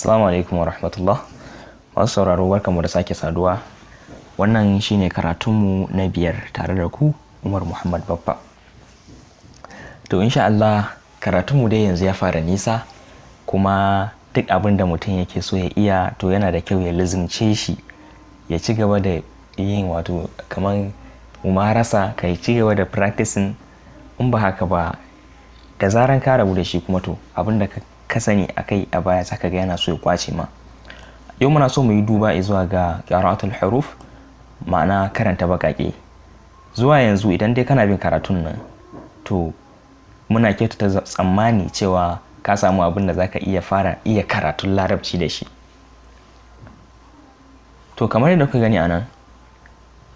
Assalamu alaikum wa rahmatullah. Masu sauraro, barkanmu da sake saduwa. Wannan shine karatunmu na 5 tare da ku, Umar Muhammad Baffa. To, insha Allah karatunmu dai yanzu ya fara nisa, kuma duk abin da mutum yake so ya iya, to yana da kyau ya lizimce shi, ya ci gaba da yin, wato kamar mumarasa, ka ci gaba da practicing. In ba haka ba, da zaran ka rabu da shi kuma, to abin da ka sani akai a baya zaka ga yana so ya kwace ma. Yau muna so mu yi duba zuwa ga qira'atul huruf, ma'ana karanta baƙaƙe. Zuwa yanzu, idan dai kana bin karatun nan, to muna kyautata tsammani cewa ka samu abin da zaka iya fara iya karatun Larabci da shi. To, kamar yadda kuka gani anan,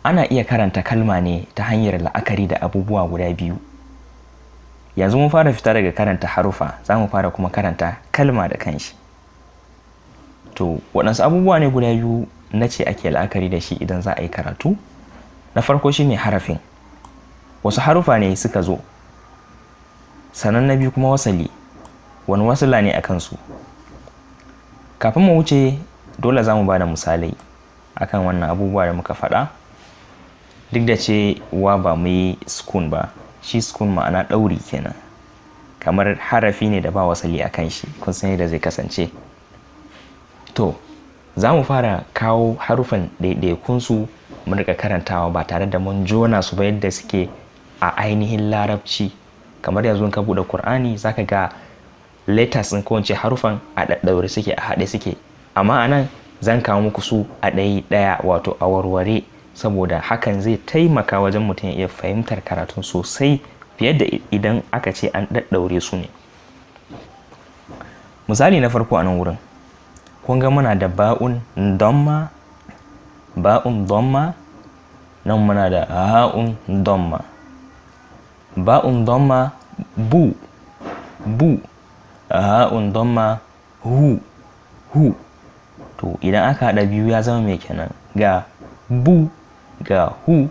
ana iya karanta kalma ne ta hanyar la'akari da abubuwa guda biyu. Yanzu mun fara fita daga karanta harufa, za mu fara kuma karanta kalma da kanshi. To, waɗansu abubuwa ne guda biyu na ce ake la'akari da shi idan za a yi karatu? Na farko shine harafin, wasu harufa ne suka zo. Sannan na biyu kuma wasali, wani wasala ne a kansu. Kafin mu wuce, dole za mu ba da misalai akan wannan abubuwa da muka faɗa, duk da cewa ba mu yi sukun ba. Shi sukun ma'ana ɗauri kenan, kamar harafi ne da ba wasali a kan shi, kun san yadda zai kasance. To, za mu fara kawo harufan ɗaiɗaikunsu mu rika karantawa ba tare da mun jona su ba yadda suke a ainihin Larabci. Kamar yanzu in ka buɗe Kur'ani, za ka ga letters ɗin, ko in ce harufan, a ɗaɗɗaure suke, a haɗe suke. Amma a nan zan kawo muku su a ɗaya ɗaya, wato a warware, saboda hakan zai taimaka wajen mutum ya iya fahimtar karatun sosai fiye da idan aka ce an ɗaɗɗaure su ne. Misali na farko, a nan wurin kun ga muna da ba'un damma, ba'un damma. Nan muna da ha'un damma. Ba'un damma, bu, bu. Ha'un damma, hu, hu. To, idan aka haɗa biyu ya zama mai kenan? Ga bu, ga hu,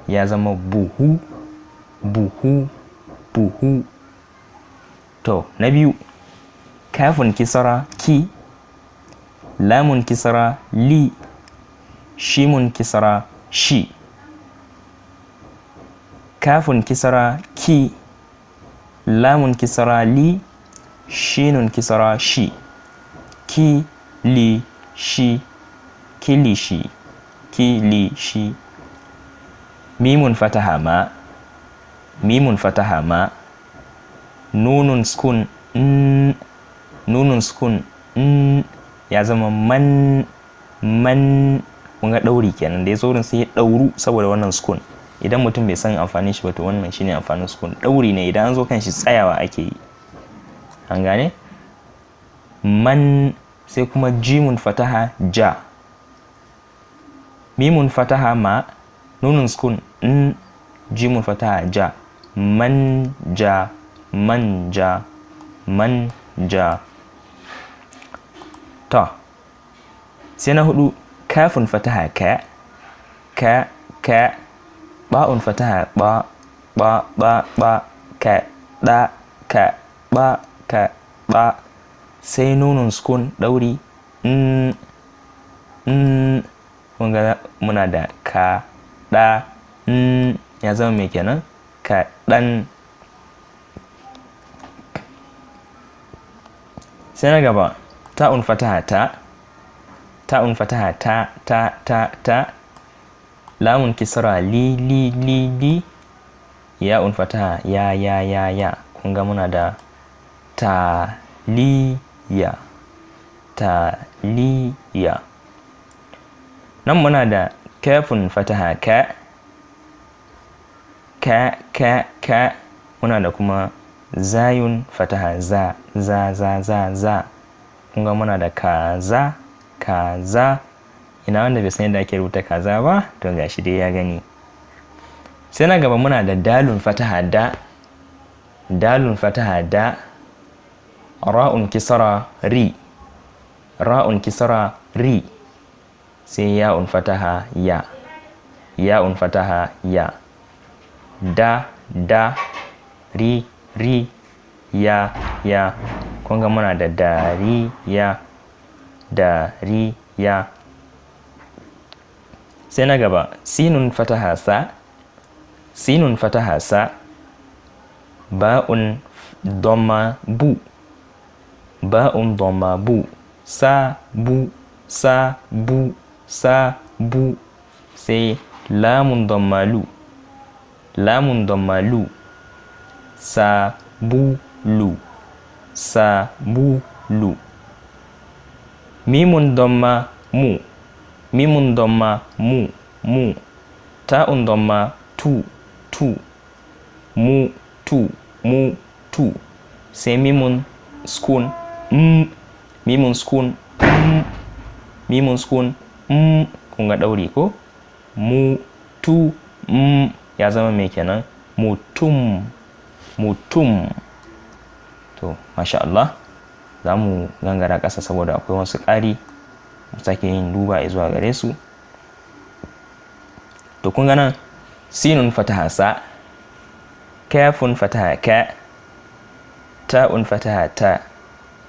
ya zama buhu, buhu, buhu. To, na biyu, kafun kisra, ki. Lamun kisra, li. Shimun kisra, shi. Kafun kisra, ki. Lamun kisra, li. Shinun kisra, shi. Ki, li, shi, kilishi, kilishi. Mimun fataha, ma. Mimun fataha, ma. Nunun sukun, n. Nunun sukun, n, ya zama man, man. Kun ga ɗauri kenan da ya zo, sai ya ɗauru saboda wannan sukun. Idan mutum bai san amfanin shi ba, to wannan shine amfanin sukun, ɗauri ne. Idan an zo kan shi, tsayawa ake yi, an gane? Man. Sai kuma jimun fataha, ja. Mimun fataha, ma. Nunun sukun, n. Jimun fataha, ja. Man ja, man ja, man ja. To, sai na hudu, kafun fataha, ka, ka, ka. Ba'un fataha, ba, ba, ba, ba. Ka, da, ka, ba, ka, ba. Sai nunun sukun, ɗauri, n, n. Kun ga muna da ka, ɗa, n, ya zama mai kenan? Ka, ɗan. Sai na gaba, ta'un fataha, ta. Ta'un fataha, ta, ta, ta, ta. Lamun kisra, li, li, li, li. Ya'un fataha, ya, ya, ya, ya. Kun ga muna da ta, li, ya, ta, li, ya. Nan muna da kafun fataha, ka, ka, ka, ka. Muna da kuma zayun fataha, za, za, za, za, za. Kun ga muna da kaza, kaza. Ina wanda bai san yadda ake rubuta kaza ba? To, gashi dai ya gani. Sai na gaba, muna da dalun fataha, da. Dalun fataha, da. Ra'un kisra, ri. Ra'un kisra, ri. Sai ya'un fataha, ya. Ya'un fataha, ya. Da, da, ri, ri, ya, ya. Kun ga muna da dariya. Dariya. Sai na gaba, sinun fataha sa, sinun fataha sa, ba'un dhamma bu, ba'un dhamma bu, sa bu, sa bu, sa bu. Sai lamun dhamma lu, lamun dhamma lu, sa bu lu, sa bu lu. Mimun dhamma mu, mimun dhamma mu, mu. Ta'un dhamma tu, tu, mu, tu, mu, tu. Sai mimun sukun m, mimun sukun m, mimun sukun m. Kun ga ɗauri ko? Mu, tu, m, ya zama me kenan? Mutum, mutum. To, masha Allah, za mu gangara ƙasa saboda akwai wasu ƙari, mu sake yin duba zuwa gare su. To, kun ga nan sinun fataha sa, kafun fataha ka, ta'un fataha ta,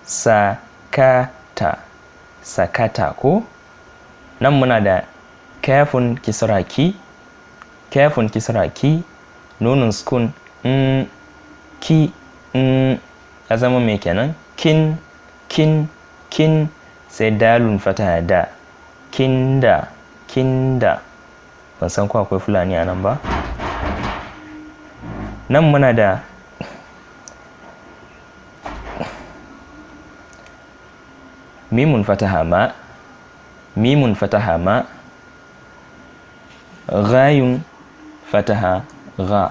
sa ka ta, sakata ko? Nan muna da kafun kisra ki, kafun kisra ki, nunun sukun n, ki, n, ya zama me kenan? Kin, kin, kin. Sai dalun fataha da, kinda, kinda. Ban san ko akwai Fulani a nan ba. Nan muna da mimun fataha ma, mimun fataha ma, ghayun fataha gha,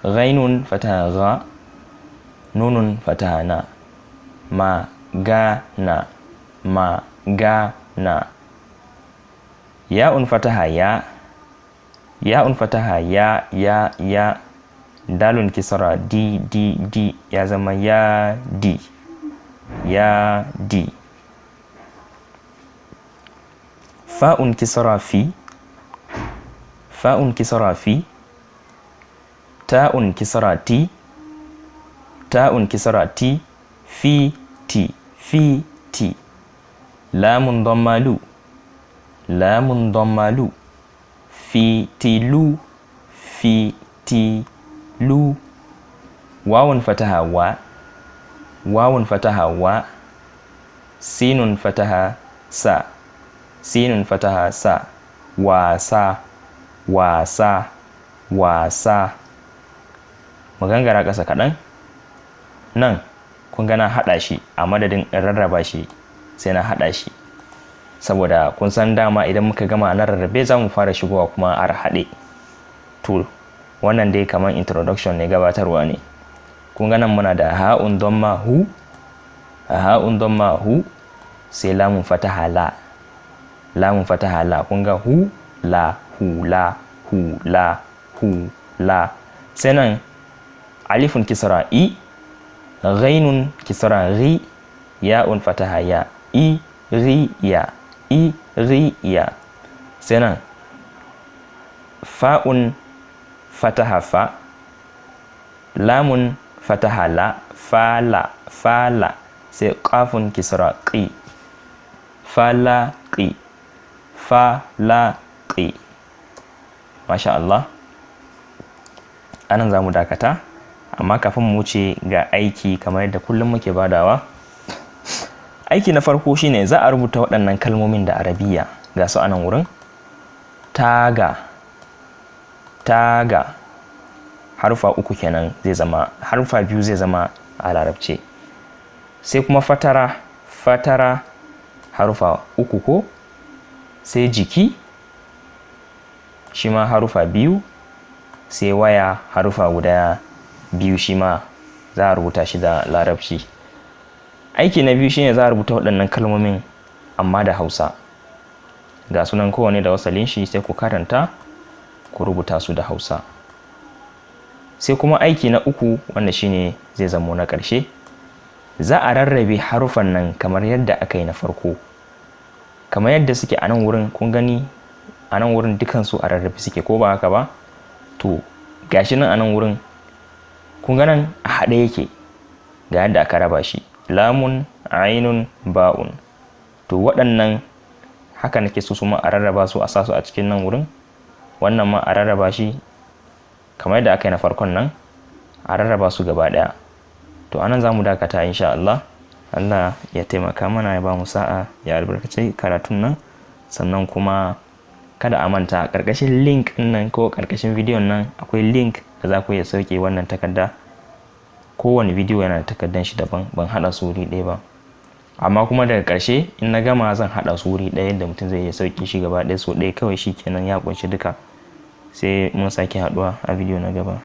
ghainun fataha gha, nunun fataha na, ma ga na, ma ga na. Ya'un fataha ya, ya'un fataha ya, ya, ya. Dalun kisra d, d, d, ya zama ya, d, ya, d. Fa'un kisra fi, fa'un kisra fi, ta'un kisra ti, ta'un kisra ti, fi, ti, fi, ti. Lamun dhamma lu, lamun dhamma lu, fi, ti, lu, fi, ti, lu. Wawun fataha wa, wawun fataha wa, sinun fataha sa, sinun fataha sa, wasa, wasa, wasa. Mu gangara ƙasa kaɗan. Nan kun ga na haɗa shi a madadin in rarraba shi, sai na haɗa shi saboda kun san dama idan muka gama na rarrabe za mu fara shigowa kuma a haɗe. To, wannan dai kamar introduction ne, gabatarwa ne. Kun ga nan muna da ha'un dhamma hu, ha'un dhamma hu, sai lamun fataha la, lamun fataha la. Kun ga hu la, hu la, hu la, hu la. Sai nan alifun kisra i, ghainun kisra ghi, ya'un fataha ya, i ghi ya, i ghi ya. Sai nan fa'un fataha fa, lamun fataha la, fa la, fa la. Sai qafun kisra qi, fa la qi, fa la qi. Masha Allah, anan za mu dakata. Amma kafin mu wuce ga aiki kamar yadda kullum muke badawa, aiki na farko shine za a rubuta waɗannan kalmomin da Arabiya. Ga su anan wurin. Taga, taga, harufa uku kenan zai zama, harufa biyu zai zama a Larabce. Sai kuma fatara, fatara, harufa uku ko. Sai jiki, shi ma harufa biyu. Sai waya, harufa guda biyu, shi ma za a rubuta shi da Larabci. Aiki na biyu shine za a rubuta waɗannan kalmomin amma da Hausa. Ga sunan kowane da wasalin shi, sai ku karanta ku rubuta su da Hausa. Sai kuma aiki na uku wanda shine zai zamo na ƙarshe. Za a rarrabe harufan nan kamar yadda aka yi na farko, kamar yadda suke a nan wurin. Kun gani a nan wurin dukansu a rarrabe suke, ko ba haka ba? To, gashi nan a nan wurin kun ga nan a haɗe yake, ga yadda aka raba shi: lamun, ainun, ba'un. To waɗannan haka nake so su ma a rarraba su, a sa su a cikin nan wurin. Wannan ma a rarraba shi kamar yadda aka yi na farkon nan, a rarraba su gaba ɗaya. To anan za mu dakata, insha Allah. Allah ya taimaka mana, ya ba mu sa'a, ya albarkaci karatun nan. Sannan kuma kada a manta, ƙarƙashin link ɗin nan ko ƙarƙashin bidiyon nan akwai link da za ku iya sauke wannan takarda. Kowane bidiyo yana da takardan shi daban, ban haɗa su wuri ɗaya ba. Amma kuma daga ƙarshe in na gama, zan haɗa su wuri ɗaya yadda mutum zai iya sauke shi gaba ɗaya, so ɗaya kawai, shi kenan, ya ƙunshi duka. Sai mun sake haɗuwa a bidiyo na gaba.